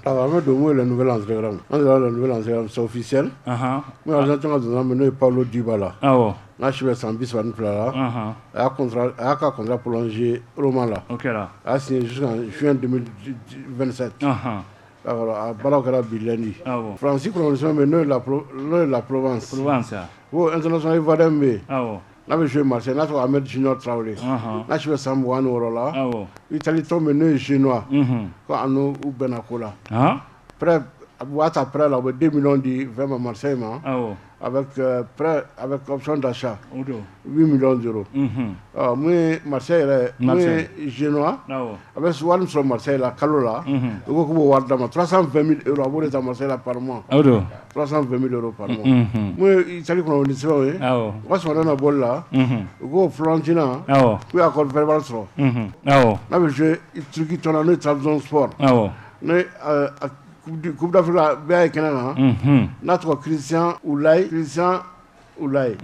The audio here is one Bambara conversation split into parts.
Alors, an bɛ don mun ye, le nouvel entraîneur, an sera le nouvel entraîneur, c'est officiel. Mun ye Argentine ka donna min, n'o ye Paulo Dybala, n'a si bɛ san 32 la, a y'a ka contrat prolongé Roma la. O kɛra. A y'a signé jusqu'en juin 2027. D'accord, a baaraw kɛra bi lundi. Faransi kunnafoni bɛ yen, n'o ye La Provence. Provence. Ko international ivoirien bɛ yen, n'a bɛ jouer Marseille, n'a tɔgɔ Ahmed Junior Traoré, n'a si bɛ san 26 la. Italie tɔn bɛ yen, n'o ye Genoa, ko a n'u bɛnna ko la. Prêt, u b'a ta prêt la, u bɛ 2 millions di fɛn ma, Marseille ma, avec prêt avec option d'achat O don. 8 millions d'euros. Ɔ, mun ye Marseille yɛrɛ, mun ye Genoa, a bɛ wari min sɔrɔ Marseille la kalo la, u ko k'u b'o wari d'a ma, 320 000 euros, a b'o de ta Marseille la par mois. O don. 320 000 euros par mois. Mun ye Italie kunnafoni sɛbɛnw ye, u ka sɔgɔmada na bɔli la, u ko Fiorentina k'u ye accord verbal sɔrɔ, n'a bɛ jouer Turquie tɔn na, n'o ye Trabzonspor, n'o ye Coupe d'Afrique la bɛɛ ye kɛnɛ kan, n'a tɔgɔ Christian Oulay, Christian Oulay.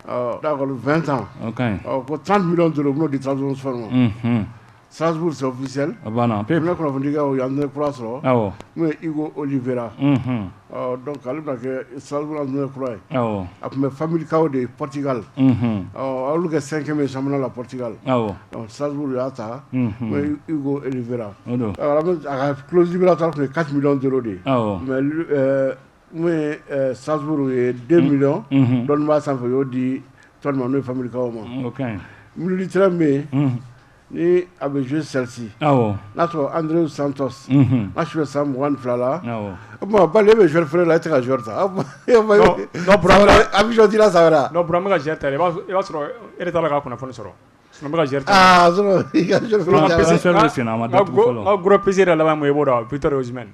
Ɔ d'accord, 20 ans. O ka ɲi. Ɔ, ko 30 millions d'euros, u bɛn'o di Trabzonspor ma. Strasbourg, c'est officiel. A banna pewu. Ne kunnafonidikɛw ye entraîneur kura sɔrɔ, mun ye Hugo Oliveira. Ɔ, donc ale bɛna kɛ Strasbourg entraîneur kura ye. A tun bɛ Famalicão de Portugal. Ɔ, a y'olu kɛ cinquième ye championnat la Portugal. Donc Strasbourg y'a ta, mun ye Hugo Oliveira. O don. A ka clause libératoire tun ye 4 millions d'euros de ye. Mais mun ye Strasbourg ye 2 millions dɔɔnin b'a sanfɛ, u y'o di tɔn ma, n'o ye Famalicão ma. O ka ɲi. Milieu de terrain bɛ yen, ni a bɛ jouer Chelsea, n'a tɔgɔ André Santos, n'a si bɛ san 22 la. O tuma Bali, e bɛ joueur feere la, e tɛ ka joueur ta. Non, Burama. Avion dira san wɛrɛ. Non, Burama, bɛ ka joueur ta, i b'a sɔrɔ e de t'a la ka kunnafoni sɔrɔ, sinon n bɛ ka joueur ta. Ah, sinon i ka joueur feere. Transfert bɛ sen na, a ma datugu fɔlɔ. N ka gros plaisir yɛrɛ laban mun ye, i b'o dɔn, Victor Osimhen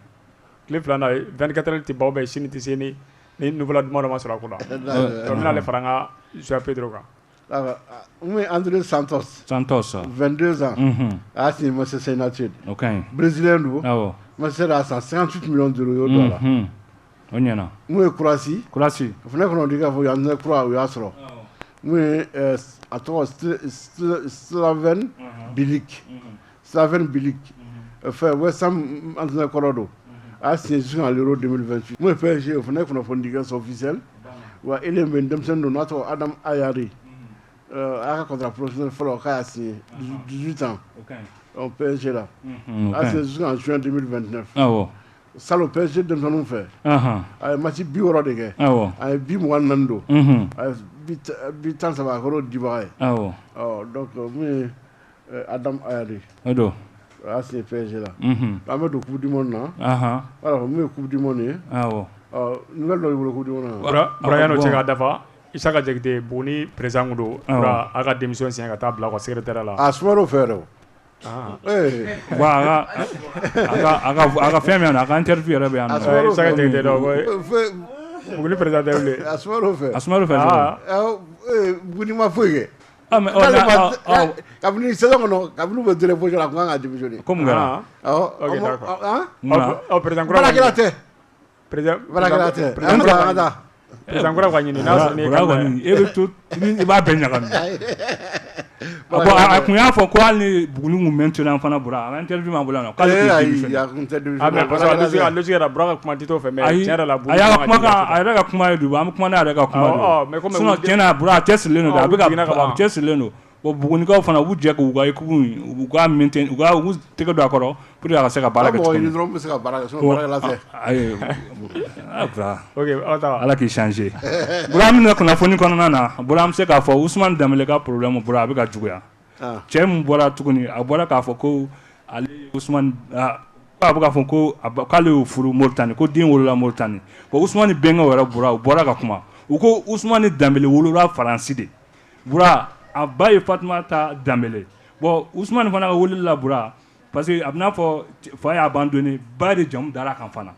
tile fila na, 24 heures tɛ ban ou bien sini tɛ se ni nouvelle duman dɔ ma sɔrɔ a ko la. Donc n bɛna ale fara n ka Joao Pedro kan. Mun ye André Santos. Santos. 22 ans. A y'a signé Manchester United. O ka ɲi. Brésilien don. Manchester y'a san 58 millions d'euros, y'o don a la. O ɲɛna. Mun ye Croatie. Croatie. O fana kunnafoni k'a fɔ u ye entraîneur kura, u y'a sɔrɔ. Mun ye a tɔgɔ Slaven Bilic. Slaven Bilic. Fɛn West Ham entraîneur kɔrɔ don. A y'a signé jusqu'en l'Euro 2028. Mun ye PSG, o fana ye kunnafoni di kɛ, c'est officiel. Wa Ele bɛ denmisɛnnin don, n'a tɔgɔ Adam Ayari. A y'a ka contrat professionnel fɔlɔ k'a y'a signé, 18 ans. Donc PSG la. A y'a signé jusqu'en juin 2029. Salon PSG denmisɛnninw fɛ. A ye match 60 de kɛ. A ye bi 24 don. A ye bi 13, a kɛra o dibaga ye. Ɔ, donc mun ye Adam Ayari. O don. A y'a signé PSG la. An bɛ don Coupe du monde na. Voilà, mun ye Coupe du monde ye. Ɔ, nouvelle dɔ b'i bolo Coupe du monde na. Bura, yan'o cɛ k'a dafa, Isaka Jakite, Buguni président kun don. Bura, a ka démission signé ka taa bila u ka secrétaire la. A sumar'o fɛ yɛrɛ o. Bon, a ka fɛn bɛ yan nɔ, a ka interview yɛrɛ bɛ yan nɔ. Isaka Jakite dɔn, Buguni président tɛ bilen. A sumar'o fɛ. A sumar'o fɛ. Buguni ma foyi kɛ. Ah, mais kabini saison kɔnɔ, kabini u bɛ deuxième position la, a tun kan ka démissionner. Ko mun kɛra? Awɔ. Ok, d'accord. Munna? Ɔ, président kura. Baarakɛla tɛ. Président Baarakɛla tɛ. An ka taa, an ka taa. Président kura ka ɲini n'a sɔrɔ ni Bura kɔni, e bɛ to, i b'a bɛɛ ɲagami. Bon, a kun y'a fɔ ko hali ni Buguni kun maintenir fana, Bura, a ka interview b'an bolo yan nɔ, k'ale kun Ayi, démissionner. A kun tɛ démissionner. Ah, mais parce que a logique yɛrɛ, Bura ka kuma tɛ t'o fɛ, mais Ayi, tiɲɛ yɛrɛ la, a y'a ka kumakan, a yɛrɛ ka kuma ye don, an bɛ kuma n'a yɛrɛ ka kuma Awɔ, mais don. comme Sinon tiɲɛ na, Bura, a cɛsirilen don dɛ, a bɛ ka jiginna ka ban. a cɛsirilen don. Bon, Bugunikaw fana, u b'u jɛ k'u ka équipe u ka maintenir, u k'u tɛgɛ don a kɔrɔ pour que a ka se ka baara kɛ Mɔgɔ cogo ɲini min. dɔrɔn bɛ se ka baara kɛ, sinon baarakɛla tɛ. Ayi, ah, Bura. Ok, aw ta. Ala k'i changer. Bura, an bɛna kunnafoni kɔnɔna na, Bura, an bɛ se k'a fɔ Usumani Danbele ka problème, Bura, a bɛ ka juguya. Cɛ min bɔra tuguni, a bɔra k'a fɔ ko ale Usumani, a bɛ k'a fɔ ko k'ale y'o furu Moritani, ko den wolola Moritani. Bon, Usumani bɛnkɛw yɛrɛ bɔra, u bɔra ka kuma. U ko Usumani Danbele wolola Faransi de. Bura, a ba ye Fatumata Danbele. Bon, Usumani fana ka weleli la, Bura, parce que a bɛ n'a fɔ fa y'a abandonné, ba de jamu dara kan fana.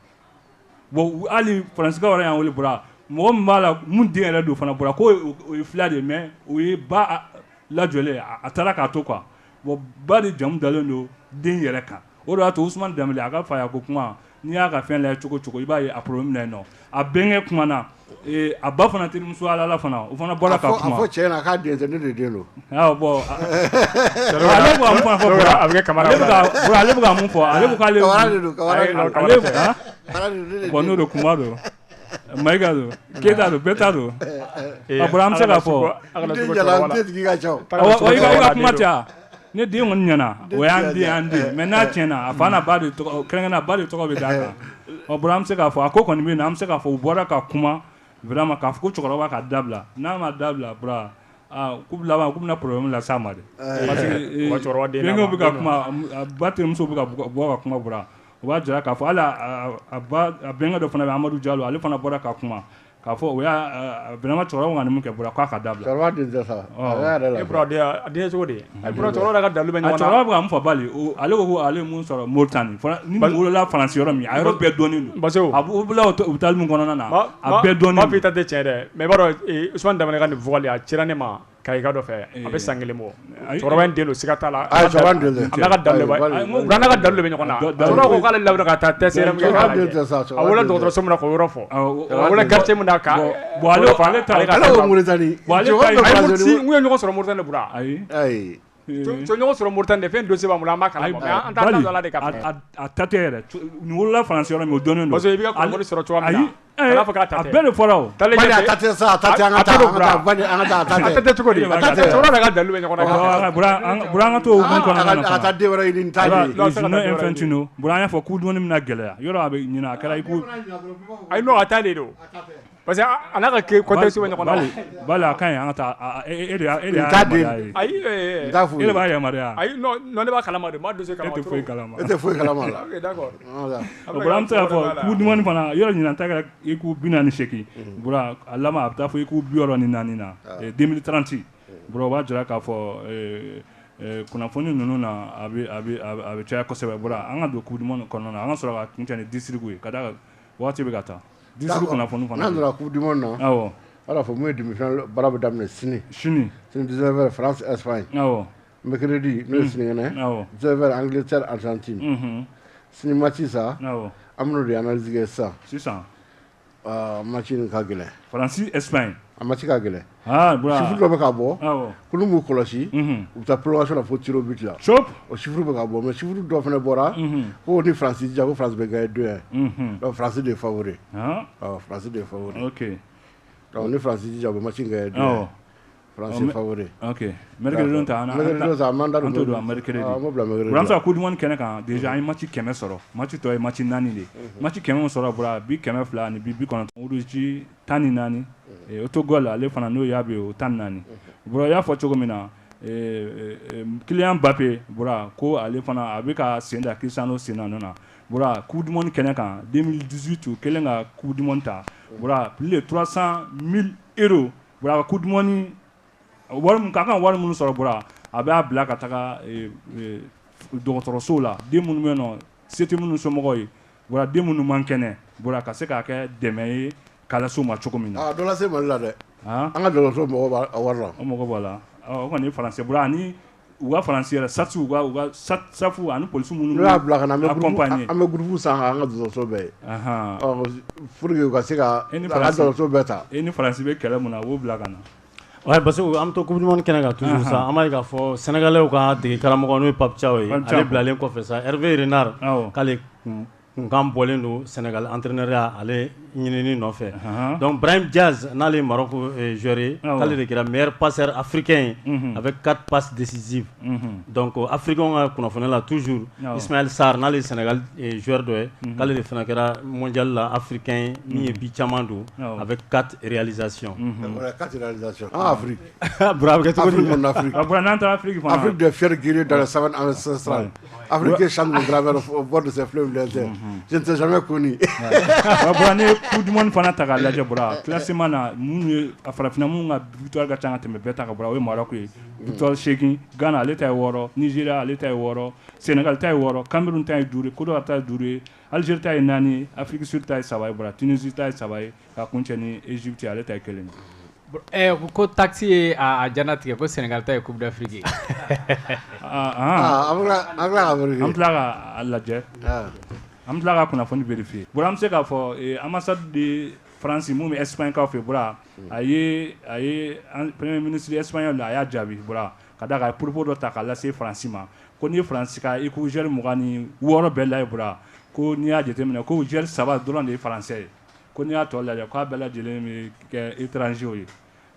Bon, hali Faransikaw yɛrɛ y'an wele, Bura, mɔgɔ min b'a la, mun den yɛrɛ don fana, Bura, ko o ye fila de ye, mais o ye ba lajɔlen, a taara k'a to quoi. Bon, ba de jamu dalen don den yɛrɛ kan. O de y'a to Ousmane Dembélé a ka faya ko kuma, n'i y'a ka fɛn lajɛ cogo cogo, i b'a ye a problème na yen nɔ. A bɛnkɛ kuma na, a ba fana terimuso Alala fana, o fana bɔra ka kuma. A fɔ cɛ ɲɛna k'a den tɛ, ne de den don. Awɔ, bon, ale bɛ ka mun fana fɔ, a bɛ kɛ Kamara. Ale bɛ ka mun fɔ, ale ko k'ale. Kamara de don, Kamara de don. Ale, bon, n'o don kuma don. Mayiga don, Keyita don, bɛɛ ta don. A bɔra, an bɛ se k'a fɔ. I ka kuma tɛ. Ne den kɔni ɲɛna, o y'an den, an den. Mais n'a tiɲɛna, a fa n'a ba de tɔgɔ, kɛrɛnkɛrɛnnenya ba de tɔgɔ bɛ d'a kan. Ɔ bɔra, an bɛ se k'a fɔ a ko kɔni bɛ yen nɔ, an bɛ se k'a fɔ u bɔra ka kuma vraiment k'a fɔ ko cɛkɔrɔba ka dabila. N'a ma dabila, bɔra, k'u laban k'u bɛna problème las'a ma dɛ. Parce que bɛnkɛw bɛ ka kuma, ba terimuso bɛ ka bɔ ka kuma, bɔra. O b'a jira k'a fɔ hali a ba, a bɛnkɛ dɔ fana bɛ, Amadu Jalo, ale fana bɔra ka kuma k'a fɔ o y'a vraiment cɛkɔrɔba ka nin mun kɛ, bɔra, k'a ka dabila. Cɛkɔrɔba den tɛ sa. A yɛrɛ la. E bɔra, a den cogo di? A bɔra cɛkɔrɔba ka dalu bɛ ɲɔgɔn na. Cɛkɔrɔba bɛ ka mun fɔ Bali, ale ko ko ale ye mun sɔrɔ Moritani, ni wolola Faransi yɔrɔ min, a yɔrɔ bɛɛ dɔnnen don. Parce que a wolola hôpital min kɔnɔna na, a bɛɛ dɔnnen don. M'a fɔ i ta tɛ tiɲɛ dɛ, mais i b'a dɔn Ousmane Dembélé ka nin vocal a cira ne ma Kayika dɔ fɛ, a bɛ san kelen bɔ. Cɛkɔrɔba in den don, siga t'a la. Ayi, cɛkɔrɔba den tɛ. A n'a ka dalu bɛ, n'a ka dalu bɛ ɲɔgɔn na. Cɛkɔrɔba ko k'ale labɛnna ka taa test yɛrɛ min kɛ k'a lajɛ. A wolola dɔgɔtɔrɔso min na k'o yɔrɔ fɔ. A wolola quartier min na ka. Bon, ale ta. Ale ko Moritani. Bon, ale ta. Ayi, n ye ɲɔgɔn sɔrɔ Moritani de bura. Ayi. Ayi. Cɛ ɲɔgɔn sɔrɔ Moritani de, fɛn dossier b'an bolo, an b'a kalama. Mais an t'a da la de ka. A ta tɛ yɛrɛ. Nin wolola Faransi yɔrɔ min, o dɔnnen don. Parce que i b'i ka kunnafoni sɔrɔ cogoya min na. Ayi. Kana fɔ k'a ta tɛ. A bɛɛ de fɔra o. Bali a ta tɛ sa, a ta tɛ, an ka taa, an ka taa, Bali an ka taa, a ta tɛ. A ta tɛ cogo di? A ta tɛ. Cɛkɔrɔba ka dalu bɛ ɲɔgɔn na. Bura, an ka to o hukumu kɔnɔna na. A ka taa den wɛrɛ ɲini, n t'a ye. Journée Infantino, bura, an y'a fɔ coupe du monde bɛna gɛlɛya. Yɔrɔ a bɛ ɲinɛ, a kɛra i ko. Ayi, non, a ta de don. Parce que a n'a ka contexte bɛ ɲɔgɔn na. Bali, a ka ɲi, an ka taa. E de y'a yamaruya ye. Ayi, e de b'a yamaruya. Ayi, non, ne b'a kalama de, n b'a dossier kalama. E tɛ foyi kalama. E tɛ foyi kalama la. Ok, d'accord. Bura, an bɛ se k'a fɔ coupe du monde fana, yɔrɔ ɲinan ta kɛra i ko 48. Bura, a laban a bɛ taa fɔ i ko 64 na 2030. Bura, o b'a jira k'a fɔ kunnafoni ninnu na, a bɛ caya kosɛbɛ. Bura, an ka don coupe du monde kɔnɔna na, an ka sɔrɔ ka kuncɛ ni district ye, ka d'a kan waati bɛ ka taa. District kunnafoni fana. N'an donna coupe du monde na. Awɔ. A b'a fɔ mun ye demi-finale baara bɛ daminɛ sini. Sini. Sini 19h France Espagne. Awɔ. Mercredi n'o ye sinikɛnɛ. Awɔ. 19h Angleterre Argentine. Sini match sa. Awɔ. An bɛn'o de analyse kɛ sisan. Sisan. Match nin ka gɛlɛn. France Espagne. A match ka gɛlɛn. Ah, bura. Chiffre dɔ bɛ ka bɔ. Awɔ. K'olu m'u kɔlɔsi. U bɛ taa prolongation na fo tir au but la. Cop. O chiffre bɛ ka bɔ, mais chiffre dɔ fana bɔra. Ko ni France jija, ko France bɛ gagner 2-1. Donc France de est favori. Awɔ, France de est favori. Ok. Donc ni France jija, u bɛ match in gagner 2-1. France est favori. Ok. Mercredi don ta, mercredi don sa, an b'an da don. An t'o don mercredi. An b'o bila mercredi. Bura, an bɛ se ka coupe du monde kɛnɛ kan déjà, an ye match 100 sɔrɔ. Match tɔ ye match 4 de ye. Match 100 min sɔrɔ, bura, bi 200 ani bi 90. Rouge 14. Autogol ale fana n'o y'a bɛ o 14. Bura, i y'a fɔ cogo min na, Kylian Mbappé, bura, ko ale fana a bɛ ka sen da Cristiano sen na nɔ na. Bura, coupe du monde kɛnɛ kan 2018, u kɛlen ka coupe du monde ta, bura, plus de 300 000 euros. Bura, coupe du monde wari min ka kan, wari minnu sɔrɔ, bura, a b'a bila ka taga dɔgɔtɔrɔsow la, den minnu bɛ yen nɔ, se tɛ minnu somɔgɔw ye, bura, den minnu man kɛnɛ, bura, ka se k'a kɛ dɛmɛ ye kalanso ma cogo min na. A dɔ lase Mali la dɛ. An ka dɔgɔtɔrɔso mɔgɔw b'a wari la. O mɔgɔ b'a la. O kɔni ye Faransi, bura, ani u ka Faransi yɛrɛ sati, u ka safu ani polisi minnu. N'u y'a bila ka na, an bɛ groupe san k'an ka dɔgɔtɔrɔso bɛɛ ye. Pour que u ka se ka an ka dɔgɔtɔrɔso bɛɛ ta. E ni Faransi bɛ kɛlɛ mun na, u b'o bila ka na. Ouais, parce que an bɛ to coupe du monde kɛnɛ kan toujours sa, an b'a ye k'a fɔ Sénégalais ka dege karamɔgɔ n'o ye Pape Thiaw ye, ale bilalen kɔfɛ sa, Hervé Renard, k'ale kunkan bɔlen don Sénégal entraîneur ya ale ɲinini nɔfɛ. Donc Brahim Diaz, n'ale ye Maroc joueur ye, k'ale de kɛra meilleur passeur africain ye avec 4 passes décisives. Donc africain ka kunnafoniya la toujours, Ismaël Sarr, n'ale ye Sénégal joueur dɔ ye, k'ale de fana kɛra mondial la africain ye min ye bi caman don avec 4 réalisations. 4 réalisations. Ah, Afrique. Bura, a bɛ kɛ cogo di? Afrique, mon Afrique. Bura, n'an taara Afrique fana. Afrique des fiers guerriers dans la savane ancestrale. Afrique qui chante au travers au bord de ses fleuves lointains. Je ne t'ai jamais connu. Bura, ne ye coupe du monde fana ta k'a lajɛ, bura, classement na, minnu ye a farafinna minnu ka victoire ka ca ka tɛmɛ bɛɛ ta kan, bura, o ye Maroc ye. Victoire 8, Ghana ale ta ye 6, Nigeria ale ta ye 6, Sénégal ta ye 6, Cameroun ta ye 5, Côte d'Ivoire ta ye 5 ye, Algérie ta ye 4 ye, Afrique Sud ta ye 3 ye, bura, Tunisie ta ye 3 ye, ka kuncɛ ni Égypte ale ta ye 1 ye. Ko taxe ye a janatigɛ ko Sénégal ta ye Coupe d'Afrique ye. An tila k'a lajɛ, an tila ka kunnafoni vérifier. Bura, an bɛ se k'a fɔ ambassade de France mun bɛ Espagne kaw fɛ, Bura, a ye premier ministre espagnol, a y'a jaabi, Bura, ka d'a kan a ye propos dɔ ta k'a lase France ma, ko n'i ye France ka i ko joueur 26 bɛɛ lajɛ, Bura, ko n'i y'a jateminɛ ko joueur 3 dɔrɔn de ye français ye, ko n'i y'a tɔ lajɛ k'a bɛɛ lajɛlen bɛ kɛ étranger ye.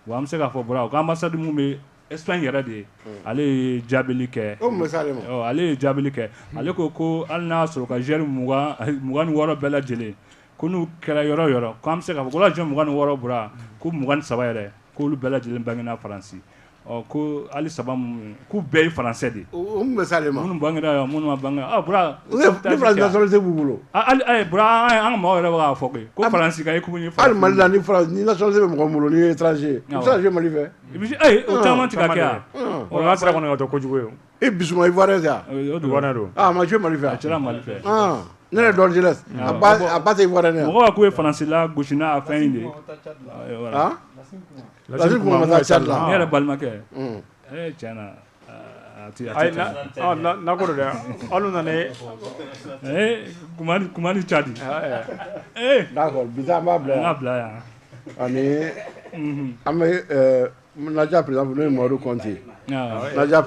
Bon, an bɛ se k'a fɔ, Bura, ko ambassade mun bɛ Espagne yɛrɛ de ye, ale ye jaabili kɛ. Ale ye jaabili kɛ, ale ko hali n'a sɔrɔ ka joueur 26 bɛɛ lajɛlen, ko n'u kɛra yɔrɔ yɔrɔ, ko an bɛ se k'a fɔ ko la joueur 26, Bura, ko 23 yɛrɛ, k'olu bɛɛ lajɛlen bangena Faransi. Ɔ, ko hali saba mun, k'u bɛɛ ye français de ye. O mun bɛ s'ale ma? Minnu bangera yan, minnu ma bange, ah, Bura, ni Faransi nationalité b'u bolo. Hali, Bura, an ka maaw yɛrɛ bɛ k'a fɔ koyi ko Faransi ka équipe ni Hali Mali la, ni Faransi ni nationalité bɛ mɔgɔ min bolo, n'i ye étranger, i bɛ se ka jouer Mali fɛ. I bɛ se, o caman tɛ ka kɛ yan. O n'a sera kɔni ka kɛ kojugu ye. I Bissouma, Ivoirien tɛ wa? O don. Ah, a ma jouer Mali fɛ. A cira Mali fɛ. Ne yɛrɛ dɔn jeunesse, a ba tɛ Ivoirien ye. Mɔgɔw ko k'u ye Faransi la gosi n'a fɛn in de ye. Ah, Lassi Kouma ma taa Tchad la. Ne yɛrɛ balimakɛ. Tiɲɛ na, a tɛ. Ayi, n'a ko don dɛ, hali nana. Kuma ni Tchad. D'accord, bi ta an b'a bila yan. An b'a bila yan. Ani an bɛ Nadia président n'o ye Mamadu Kɔnte. Nadia.